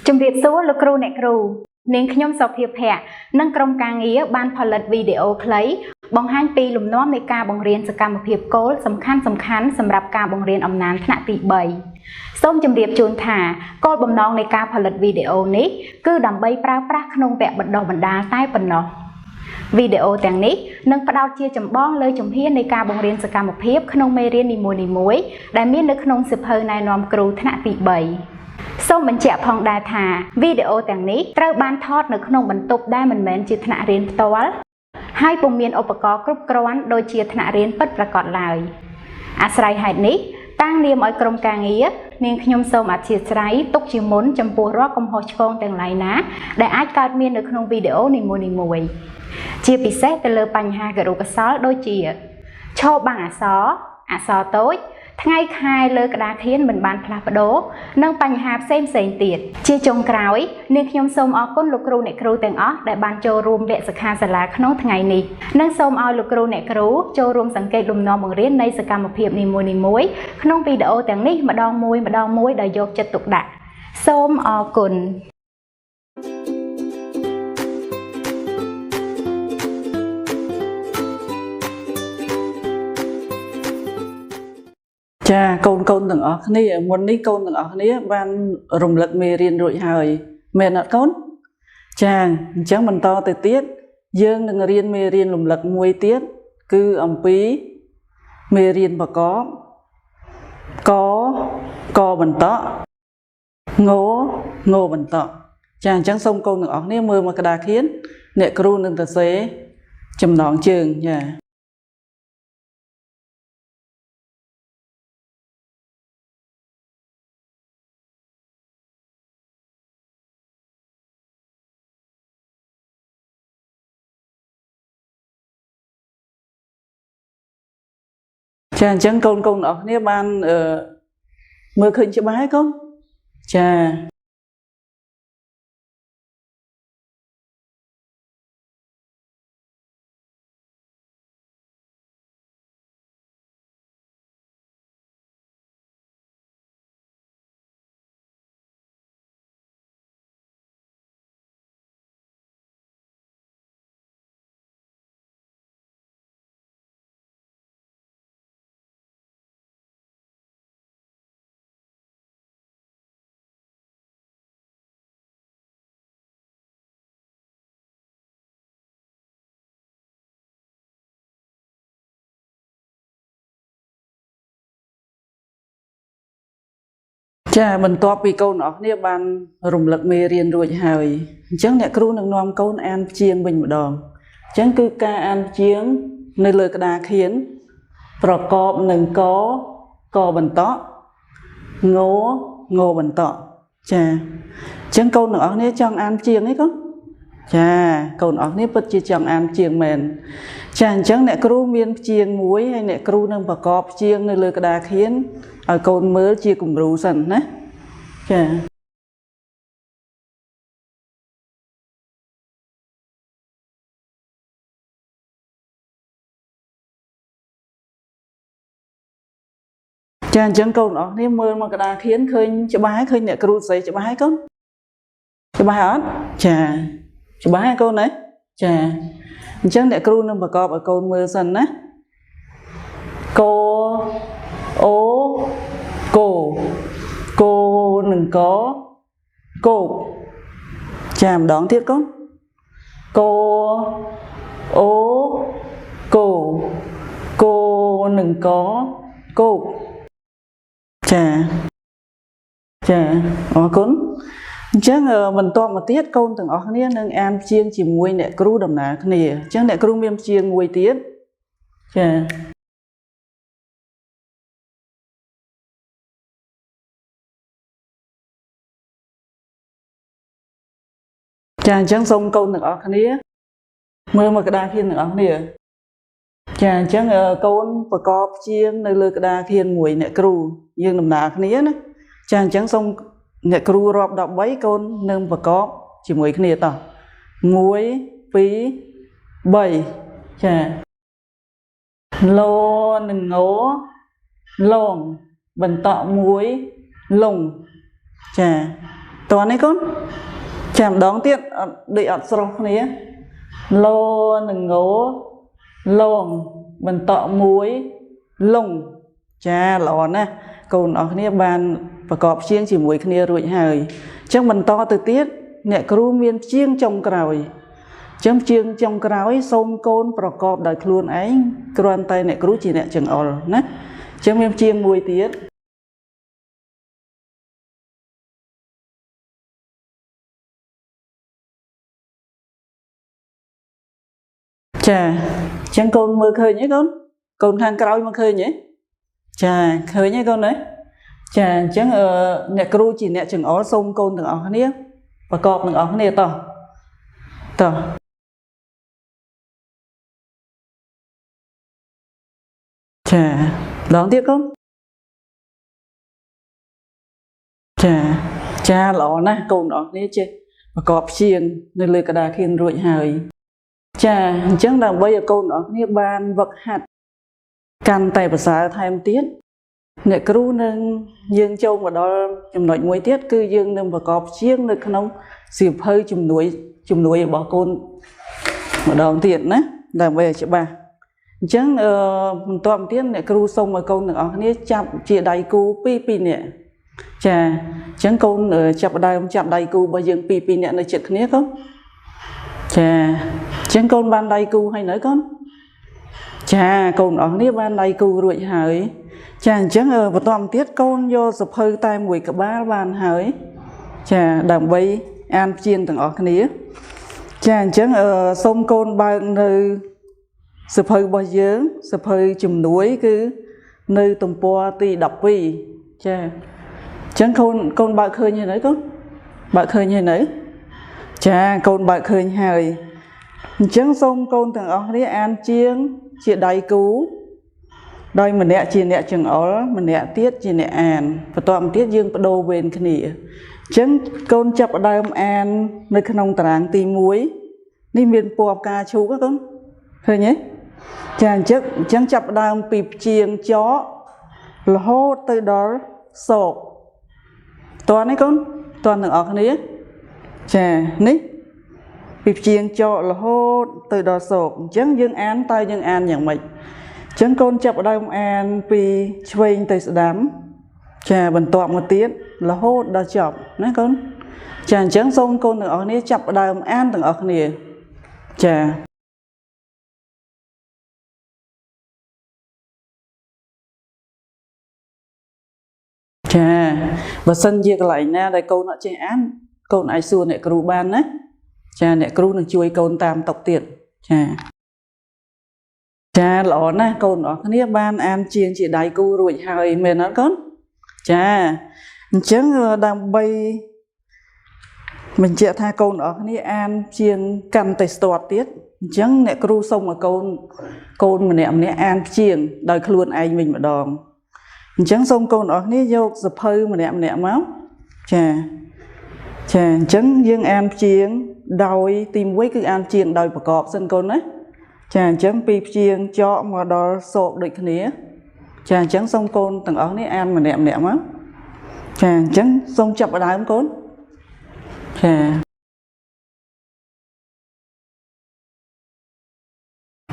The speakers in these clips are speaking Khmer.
ជំរាបសួរលោកគ្រូអ្នកគ្រូនាងខ្ញុំសុភាភ័ក្រនិងក្រុមការងារបានផលិតវីដេអូខ្លីបង្ហាញពីលំនាំនៃការបង្រៀនសកម្មភាពគោលសំខាន់សំខាន់សម្រាប់ការបង្រៀនអំណានថ្នាក់ទី3សូមជម្រាបជូនថាគោលបំណងនៃការផលិតវីដេអូនេះគឺដើម្បីប្រើប្រាស់ក្នុងវគ្គបណ្ដុះបណ្ដាលតែប៉ុណ្ណោះវីដេអូទាំងនេះនឹងផ្ដោតជាចម្បងលើជំហាននៃការបង្រៀនសកម្មភាពក្នុងមេរៀននីមួយៗដែលមាននៅក្នុងសៀវភៅណែនាំគ្រូថ្នាក់ទី3សូមបញ្ជាក់ផងដែរថាវីដេអូទាំងនេះត្រូវបានថតនៅក្នុងបន្ទប់ដែលមិនមែនជាថ្នាក់រៀនផ្ទាល់ហើយពុំមានឧបករណ៍គ្រប់គ្រាន់ដូចជាថ្នាក់រៀនពិតប្រាកដឡើយអាស្រ័យហេតុនេះតាំងនាមឲ្យក្រុមការងារនាងខ្ញុំសូមអធ្យាស្រ័យទុកជាមុនចំពោះរាល់កំហុសឆ្គងទាំងឡាយណាដែលអាចកើតមាននៅក្នុងវីដេអូនីមួយៗជាពិសេសទៅលើបញ្ហាគរុកោសល្យដូចជាឈរបាំងអក្សរអក្សរតូចថ្ងៃខែលើក្តារខៀនមិនបានផ្លាស់ប្ដូរនិងបញ្ហាផ្សេងផ្សេងទៀតជាចុងក្រោយនាងខ្ញុំសូមអរគុណលោកគ្រូអ្នកគ្រូទាំងអស់ដែលបានចូលរួមវគ្គសិក្ខាសាលាក្នុងថ្ងៃនេះនិងសូមឲ្យលោកគ្រូអ្នកគ្រូចូលរួមសង្កេតលំនាំបង្រៀននៃសកម្មភាពនីមួយៗក្នុងវីដេអូទាំងនេះម្ដងមួយម្ដងមួយដោយយកចិត្តទុកដាក់សូមអរគុណ ចាកូនកូនទាំងអស់គ្នាមុននេះកូនទាំងអស់គ្នាបានរំលឹកមេរៀនរួចហើយមែនអត់កូនចាអញ្ចឹងបន្តទៅទៀតយើងនឹងរៀនមេរៀនរំលឹកមួយទៀតគឺអំពីមេរៀនប្រកបកកបន្តងងបន្តចាអញ្ចឹងសូមកូនទាំងអស់គ្នាមើលមកក្តារខៀនអ្នកគ្រូនឹងសរសេរចំណងជើងចាចាអញ្ចឹងកូនកូនទាំងអស់គ្នាបានអឺមើលឃើញច្បាស់ហើយកូនចាចាបន្ទាប់ពីកូនទាំងអស់គ្នាបានរំលឹកមេរៀនរួចហើយអញ្ចឹងអ្នកគ្រូនឹងនាំកូនអានព្យាង្គវិញម្ដងអញ្ចឹងគឺការអានព្យាង្គនៅលើក្តារខៀនប្រកបនឹងកកបន្តងងបន្តចាអញ្ចឹងកូនទាំងអស់គ្នាចង់អានព្យាង្គអីកូនចាកូនអស់គ្នាពិតជាចង់អានព្យាង្គមែនចាអញ្ចឹងអ្នកគ្រូមានព្យាង្គមួយហើយអ្នកគ្រូនឹងប្រកបព្យាង្គនៅលើក្តារខៀនឲ្យកូនមើលជាគំរូសិនណាចាចាអញ្ចឹងកូនអស់គ្នាមើលមកក្តារខៀនឃើញច្បាស់ហើយឃើញអ្នកគ្រូស្រីច្បាស់ហើយកូនច្បាស់អត់ចាច្បាស់ហើយកូនណាចាអញ្ចឹងអ្នកគ្រូនឹងប្រកបឲ្យកូនមើលសិនណាកអូកោកោនឹងកគោកចាម្ដងទៀតកូនកអូកោកោនឹងកគោកចាចាអរគុណអញ្ចឹងបន្តមកទៀតកូនទាំងអស់គ្នានឹងអានព្យាង្គជាមួយអ្នកគ្រូដំណើរគ្នាអញ្ចឹងអ្នកគ្រូមានព្យាង្គមួយទៀតចាចាអញ្ចឹងសូមកូនទាំងអស់គ្នាមើលមកក្តារខៀនទាំងអស់គ្នាចាអញ្ចឹងកូនប្រកបព្យាង្គនៅលើក្តារខៀនមួយអ្នកគ្រូយើងដំណើរគ្នាណាចាអញ្ចឹងសូមអ្នកគ្រូរាប់13កូននឹងប្រកបជាមួយគ្នាតោះ1 2 3ចាលោនឹងងលងបន្តមួយលងចា តោះនេះកូនចាំម្ដងទៀតអត់ដូចអត់ស្រុះគ្នា លោនឹងងលងបន្តមួយលងចាល្អណាស់កូនអរគ្នាបានប្រកបព្យាង្គជាមួយគ្នារួចហើយអញ្ចឹងបន្តទៅទៀតអ្នកគ្រូមានព្យាង្គចុងក្រោយអញ្ចឹងព្យាង្គចុងក្រោយសូមកូនប្រកបដោយខ្លួនឯងគ្រាន់តែអ្នកគ្រូជាអ្នកចង្អុលណាអញ្ចឹងមានព្យាង្គមួយទៀតចាអញ្ចឹងកូនមើលឃើញទេកូនកូនខាងក្រោយមកឃើញទេចាឃើញទេកូនណាចាអញ្ចឹងអ្នកគ្រូជាអ្នកចង្អុលសូមកូនទាំងអស់គ្នាប្រកបទាំងអស់គ្នាតោះតោះចាដងទៀតកូនចាចាល្អណាស់កូនទាំងអស់គ្នាចេះប្រកបព្យាង្គនៅលើក្តារខៀនរួចហើយចាអញ្ចឹងដើម្បីឲ្យកូនទាំងអស់គ្នាបានវឹកហាត់កាន់តែប្រសើរថែមទៀតអ្នកគ្រូនឹងយើងចូលមកដល់ចំណុចមួយទៀតគឺយើងនឹងប្រកបព្យាង្គនៅក្នុងសៀវភៅជំនួយរបស់កូនម្ដងទៀតណាដើម្បីឲ្យច្បាស់អញ្ចឹងបន្តមកទៀតអ្នកគ្រូសូមឲ្យកូនទាំងអស់គ្នាចាប់ជាដៃគូពីរនាក់ចាអញ្ចឹងកូនចាប់ដើមចាប់ដៃគូរបស់យើងពីរនាក់នៅជិតគ្នាកូនចាអញ្ចឹងកូនបានដៃគូហើយនៅកូនចាកូនអស់គ្នាបានដៃគូរួចហើយចាអញ្ចឹងបន្តមកទៀតកូនយកសភៅតែមួយក្បាលបានហើយចាដើម្បីអានព្យាង្គទាំងអស់គ្នាចាអញ្ចឹងសូមកូនបើកនៅសភៅរបស់យើងសភៅជំនួយគឺនៅទំព័រទី12ចាអញ្ចឹងកូនបើកឃើញហើយនៅកូនបើកឃើញហើយនៅចាកូនបើកឃើញហើយអញ្ចឹងសូមកូនទាំងអស់គ្នាអានជាងជាដៃគូដោយម្នាក់ជាអ្នកចង្អុលម្នាក់ទៀតជាអ្នកអានបន្តមកទៀតយើងបដូរវេនគ្នាអញ្ចឹងកូនចាប់ដើមអាននៅក្នុងតារាងទី1នេះមានពណ៌ផ្កាឈូកកូនឃើញទេចាអញ្ចឹងចាប់ដើមពីព្យាង្គចករហូតទៅដល់សោកតើនេះកូនតើទាំងអស់គ្នាចានេះពីព្យាង្គចករហូតទៅដល់សោកអញ្ចឹងយើងអានតើយើងអានយ៉ាងម៉េចអញ្ចឹងកូនចាប់ដើមអានពីឆ្វេងទៅស្ដាំចាបន្ទាប់មកទៀតរហូតដល់ចប់ណាកូនចាអញ្ចឹងសូមកូនទាំងអស់គ្នាចាប់ដើមអានទាំងអស់គ្នាចាចាបើសិនជាកន្លែងណាដែលកូនអត់ចេះអានកូនអាចសួរអ្នកគ្រូបានណាចាអ្នកគ្រូនឹងជួយកូនតាមតុកទៀតចាចាល្អណាស់កូនអរគ្នាបានអានជាងជាដៃគូរួចហើយមែនអត់កូនចាអញ្ចឹងដើម្បីបញ្ជាក់ថាកូនអរគ្នាអានជាងកាន់តែស្ទាត់ទៀតអញ្ចឹងអ្នកគ្រូសូមឲ្យកូនម្នាក់ម្នាក់អានជាងដោយខ្លួនឯងវិញម្ដងអញ្ចឹងសូមកូនអរគ្នាយកសភៅម្នាក់ម្នាក់មកចាចាអញ្ចឹងយើងអានជាងដោយទី1គឺអានជាងដោយប្រកបសិនកូនណាចាអញ្ចឹងពីព្យាង្គចកមកដល់សោកដូចគ្នាចាអញ្ចឹងសូមកូនទាំងអស់នេះអានម្នាក់ម្នាក់មកចាអញ្ចឹងសូមចាប់ផ្ដើមកូនចា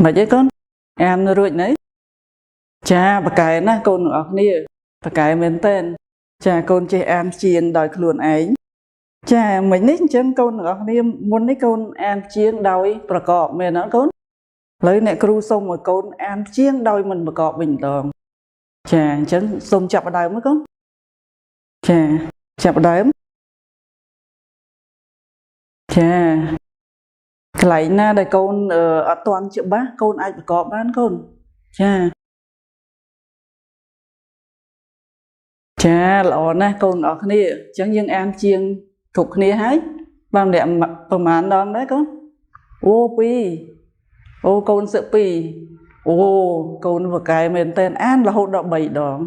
មិនអីកូនអានរួចនៅចាបកែណាកូនទាំងអស់គ្នាបកែមែនតើចាកូនចេះអានជាងដោយខ្លួនឯងចាមិញនេះអញ្ចឹងកូនទាំងអស់គ្នាមុននេះកូនអានជាងដោយប្រកបមែនអត់កូនឥឡូវអ្នកគ្រូសូមឲ្យកូនអានជាងដោយមិនប្រកបវិញម្ដងចាអញ្ចឹងសូមចាប់ផ្ដើមមកកូនចាចាប់ផ្ដើមចាកន្លែងណាដែលកូនអត់ទាន់ច្បាស់កូនអាចប្រកបបានកូនចាចាល្អណាស់កូនអរគ្នាអញ្ចឹងយើងអានជាងគ្រប់គ្នាហើយបានម្នាក់ប្រហែលដងដែរកូនអូពីរអូកូនសឹកពីរអូកូនបកែមែនតើអានរហូតដល់3ដង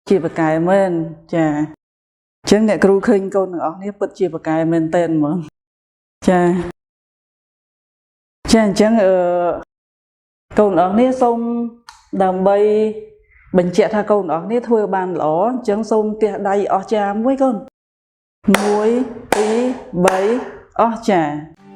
ជាបកែមែនចាអញ្ចឹងអ្នកគ្រូឃើញកូនទាំងអស់នេះពិតជាបកែមែនតើហ្មងចាចាអញ្ចឹងកូនទាំងអស់នេះសូមដើម្បីបញ្ជាក់ថាកូនទាំងអស់នេះធ្វើបានល្អអញ្ចឹងសូមទះដៃអស្ចារ្យមួយកូន 1 2 3អស្ចារ្យ។